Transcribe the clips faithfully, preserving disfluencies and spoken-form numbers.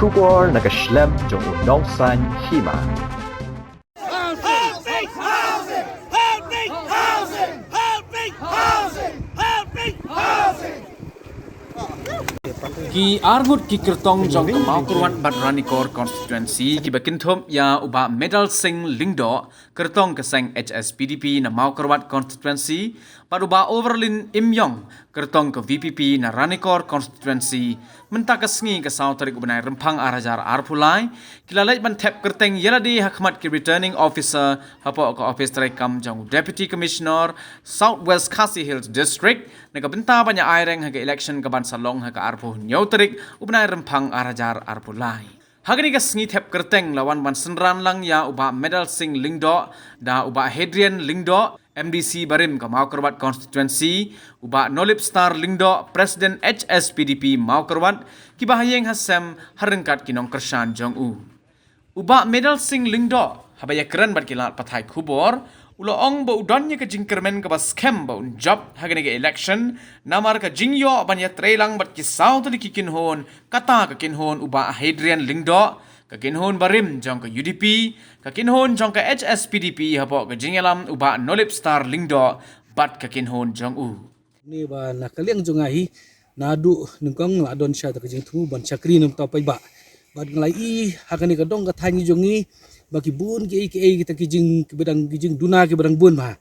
Khubor na ka shlem jong u nongsan hima. Ki arngut ki kyrtong jong ka Mawkyrwat bad Ranikor constituency kiba kynthup ïa u Bah Medal Singh Lyngdoh, kyrtong ka seng H S P D P na Mawkyrwat constituency, bad u Bah Overlin Imyong, kyrtong ka V P P na Ranikor constituency, mynta ka sngi ka saw tarik u bnai Rymphang ar hajar arphew lai, ki la leit ban thep kyrteng ïa lade ha khmat ki returning officer hapoh ka office treikam jong u Deputy Commissioner South West Khasi Hills District, na ka bynta ban ïa aireng ha ka election kaban sa long ha ka arphew hynñiew tarik u bnai Rymphang ar hajar arphew lai. Ha kane ka sngi thep kyrteng la wan ban synran lang ïa u Bah Medal Singh Lyngdoh, da u Bah Hadrian Lyngdoh, M D C barim ka Mawkyrwat constituency, u Bah Nolip Star Lyngdoh, President H S P D P Mawkyrwat, kiba ha ïing ha sem ha ryngkat ki nongkyrshan jong u. U Bah Medal Singh Lyngdoh, haba ïakren bad ki lad pathai khubor, u la ong ba u don ïa ka jingkyrmen kaba skhem ba un jop ha kane ka election, namar ka jingïoh ban ïatreilang bad ki saw tylli ki kynhun, kata ka kynhun u Bah Hadrian Lyngdoh, ka kynhun barim jong ka U D P, ka kynhun jong ka H S P D P hapoh ka jingïalam u Bah Nolip Star Lyngdoh, bad ka kynhun jong u. Ni ba na ka liang jong nga hi, naduh nyngkong la don sha ta ka jingthmu ban shakri namta paidbah. Bad nga la i ha kane ka dong ka thaiñ jong ngi, ba ki bun ki ei ki ei kita ki jing, kiba dang, ki jingduna kiba dang bun bha.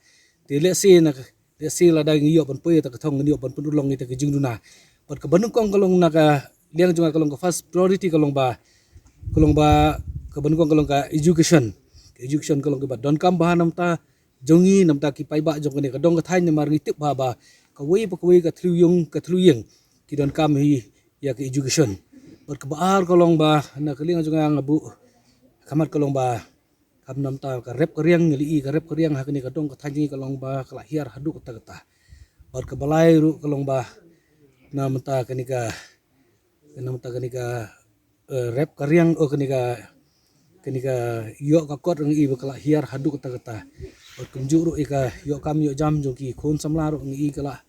Te lehse na, lehse lada ngi ïoh ban poi ta ka thong, ngi ïoh ban pynurlong ita ki jingduna. Bad kaba nyngkong ka long na ka liang jong nga ka long ka first priority ka long ba, ka long ba, kaba nyngkong ka long ka education. Ka education ka long kaba donkam bha namta jong ngi, namta ki paidbah jong kane ka dong ka thaiñ, namar ngi tip bha ba kawei pa kawei ka thliew ïing, ka thliew ïing ki donkam hi ïa ka education. Bad kaba ar ka long ba na ka liang jong nga, nga buh khmat ka long ba, kam namta ka rep ka riang, ngi la i ka rep ka riang ha kane ka dong ka thaiñ jong ngi ka long ba ka la hiar haduh katta katta. Bad kaba lai ruh ka long ba namta kane ka, namta kane ka, eh, rep ka riang, oh, kane ka, kane ka ïoh ka kot, ngi i ba ka la hiar haduh katta katta. Bad kumjuh ruh ïa ka ïoh kam ïoh jam jong ki khun samla ruh ngi i ka la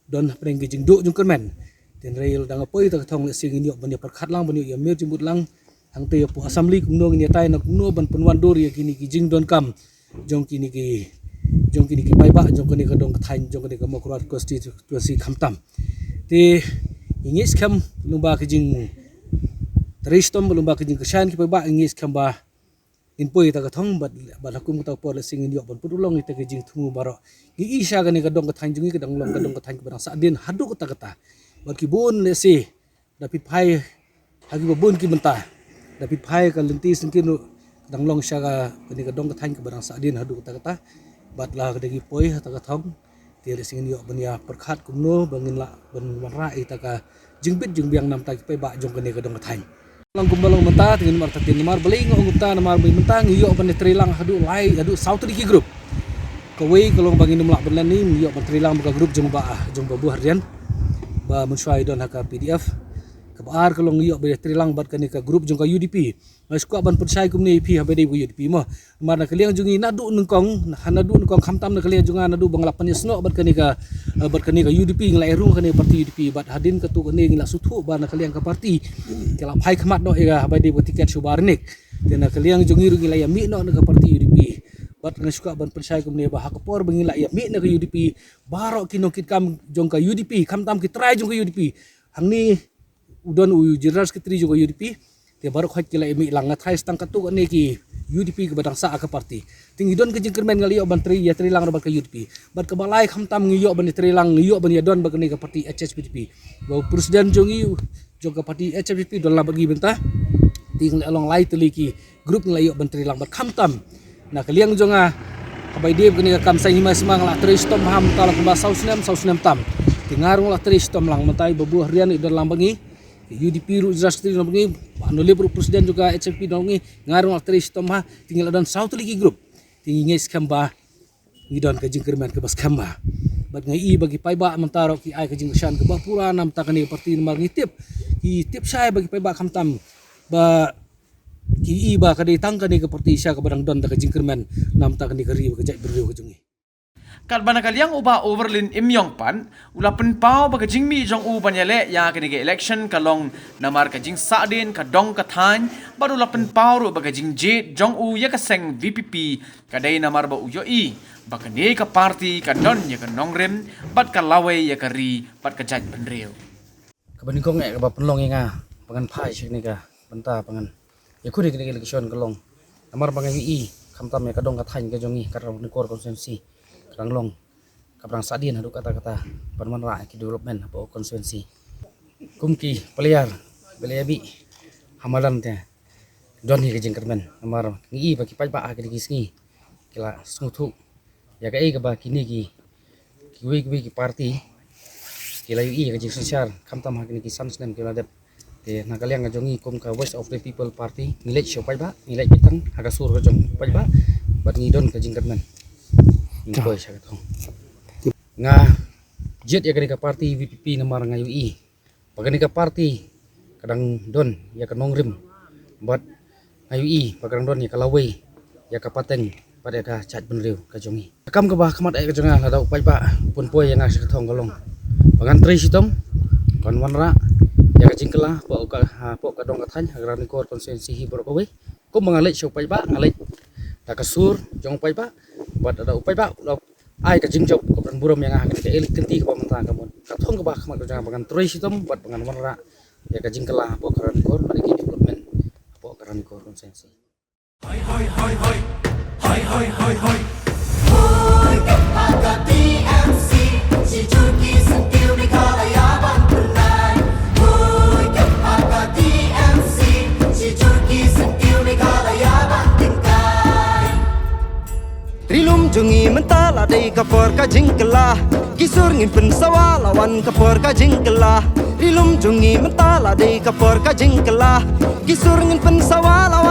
don hapdeng ki jingduh jingkyrmen. Te hynrei lada nga poi ta ka thong, lehse ngin ïoh ban ïa pyrkhat lang, ban ïoh ïa mir jingmut lang hangta hapoh assembly, kumno ngin ïa tai, na kumno ban pynwandur ïa kine ki jingdonkam jong kine ki, jong kine ki paidbah jong kane ka dong ka thaiñ, jong kane ka Mawkyrwat constituency khamtam. Te ngi ngeit skhem lyngba ka jingtrei shitom, lyngba ka jingkyrshan ki paidbah, ngi ngeit skhem ba ngin poi ta ka thong, bad, bad ha kum kata ka por lehse ngin ïoh ban pynurlong ita ki jingthmu baroh. Ngi i sha kane ka dong ka thaiñ jong ngi ka dang long ka dong ka thaiñ kaba dang sah dien haduh katta katta. Bad ki bun lehse da phi phai ha kiba bun ki bynta, da phi phai ka lynti syngkien ruh ka dang long sha ka, kane ka dong ka thaiñ kaba dang sah dien haduh katta katta. Bad lada ngi poi ha ta ka thong, te lehse ngin ïoh ban ïa pyrkhat kumno ba ngin lah ban wanrah ita ka jingbit jingbiang namta ki paidbah jong kane ka dong ka thaiñ. Long kumba long mynta, te ngin martatien namar balei nga ong kumta, namar mynta ngi ïoh ban ïatreilang haduh lai, haduh saw tylli ki group. Kawei ka long ba ngin ym lah ban len, ngi ïoh ban treilang bad ka group jong ba, jong ba Bah Hadrian, ba mynshuwa i don ha ka P D F. Kaba ar ka long ngi ïoh ban ïatreilang bad kane ka group jong ka U D P. Nga sngewkwah ban pynshai kumne ïa phi haba dei bad ka U D P mo. Namar na ka liang jong ngi naduh nyngkong, ha naduh nyngkong khamtam na ka liang jong nga, naduh ba nga la pynïasnoh bad kane ka, eh, bad kane ka U D P, nga la ïarung kane ka party U D P, bad hadien katto katne ngi la sngewthuh ba na ka liang ka party ka la phai khmat noh ïa nga haba dei bad ka tiket shuwa ba rinik. Te na ka liang jong ngi ruh ngi la ïamih noh na ka party U D P. Bad nga sngewkwah ban pynshai kumne ba ha ka por ba ngi la ïamih na ka U D P, baroh ki nongkitkam jong ka U D P, khamtam ki trai jong ka U D P, hangne u don u General Secretary jong ka U D P. Te baroh khoit ki la ïamih lang, nga tharai sa tang katto katne ki U D P kiba dang sah ha ka party. Te ngi don ka jingkyrmen, nga la ïoh ban trei, ïatreilang ruh bad ka U D P. Bad kaba lai khamtam ngi ïoh ban ïatreilang, ngi ïoh ban ïadon bad kane ka party H S P D P. Ba u president jong ngi, jong ka party H S P D P don lang bad ngi mynta. Te ngi la long lai tylli ki group ngi la ïoh ban treilang bad khamtam na ka liang jong nga, haba ïadei bad kane ka kam saiñ hima sima, nga la trei shitom ha mynta la kumba saw snem, saw snem tam. Te nga ruh nga la trei shitom lang, mynta i ba Bah Hadrian i don lang bad ngi, U D P ruh General Secretary don bad ngi, Bah Nolip ruh president jong ka H S P D P don bad ngi, nga ruh nga la trei shitom ha. Te ngi la don saw tylli ki group. Te ngi ngeit skhem ba ngi don ka jingkyrmen kaba skhem bha. Bad nga i ba ki paidbah mynta ruh ki ai ka jingkyrshan kaba pura namta kane ka party, namar ngi tip, ki tip shai ba ki paidbah khamtam ba ki i ba ka dei tang kane ka party sha kaba dang don da ka jingkyrmen namta kane ka ri bad ka jaitbynriew ka jong ngi. Katba na ka liang u Bah Overlin Ïmiong pat u la pynpaw ba ka jingmih jong u ban ïaleh ïa kane ka election ka long namar ka jingsahdien ka dong ka thaiñ, bad u la pynpaw ruh ba ka jingjied jong u ïa ka seng VPP ka dei namar ba u ïohi ba kane ka party ka don ïa ka nongrim bad ka lawei ïa ka ri bad ka jaitbynriew. Kaba nyngkong eh kaba pynlong ïa nga ba ngan phai sha kane ka bynta ba ngan ïakhun ïa kane ka election ka long namar ba nga ïohi khamtam ïa ka dong ka thaiñ ka jong ngi ka Ranikor constituency ka dang long, ka dang sahdien haduh katta katta ban wanrah ïa ki development hapoh constituency. Kum ki player ba la ïabih ha madan te don hi ka jingkyrmen namar ngi i ba ki paidbah ha kine ki sngi ki la sngewthuh ïa kaei kaba kine ki kiwei kiwei ki party ki la ïohi ïa ka jingsynshar khamtam ha kine ki san snem ki la dep. Te na ka liang ka jong ngi kum ka Voice of the People Party ngi leit sha u paidbah, ngi leit beit tang ha ka sur ka jong u paidbah bad ngi don ka jingkyrmen. Ngi poi sha ka thong. Nga jied ïa kane ka party VPP namar nga ïohi ba kane ka party ka dang don ïa ka nongrim bad nga ïohi ba ka dang don ïa ka lawei ïa ka pateng bad ïa ka jaitbynriew ka jong ngi. Ka kam kaba khmat eh ka jong nga lada u paidbah u pynpoi ïa nga sha ka thong ka long ba ngan trei shitom, ban wanrah ïa ka jingkylla hapoh ka, hapoh ka dong ka thaiñ ha ka Ranikor constituency hi baroh kawei. Kumba nga leit sha u paidbah nga leit da ka sur jong u paidbah bad lada u paidbah u la ai ka jingjop kaba don burom ïa nga ha kane ka election kaba mynta ka mut. Ka thong kaba khmat ka jong nga ba ngan trei shitom bad ba ngan wanrah ïa ka jingkylla hapoh ka Ranikor bad ïa ki development hapoh ka Ranikor constituency. Hoi, hoi, hoi, hoi. Hoi, hoi, hoi, hoi. Hoi, ka pa ka T M C, shi jur ki syntiew Meghalaya ban pynlait. Hoi, ka pa ka T M C, shi jur ki syntiew Meghalaya ban tyngkai. Ri lum jong ngi mynta la dei ka por ka jingkylla. Ki sur ngin pynsawa la wan ka por ka jingkylla. Ri lum jong ngi mynta la dei ka por ka jingkylla. Ki sur ngin pynsawa la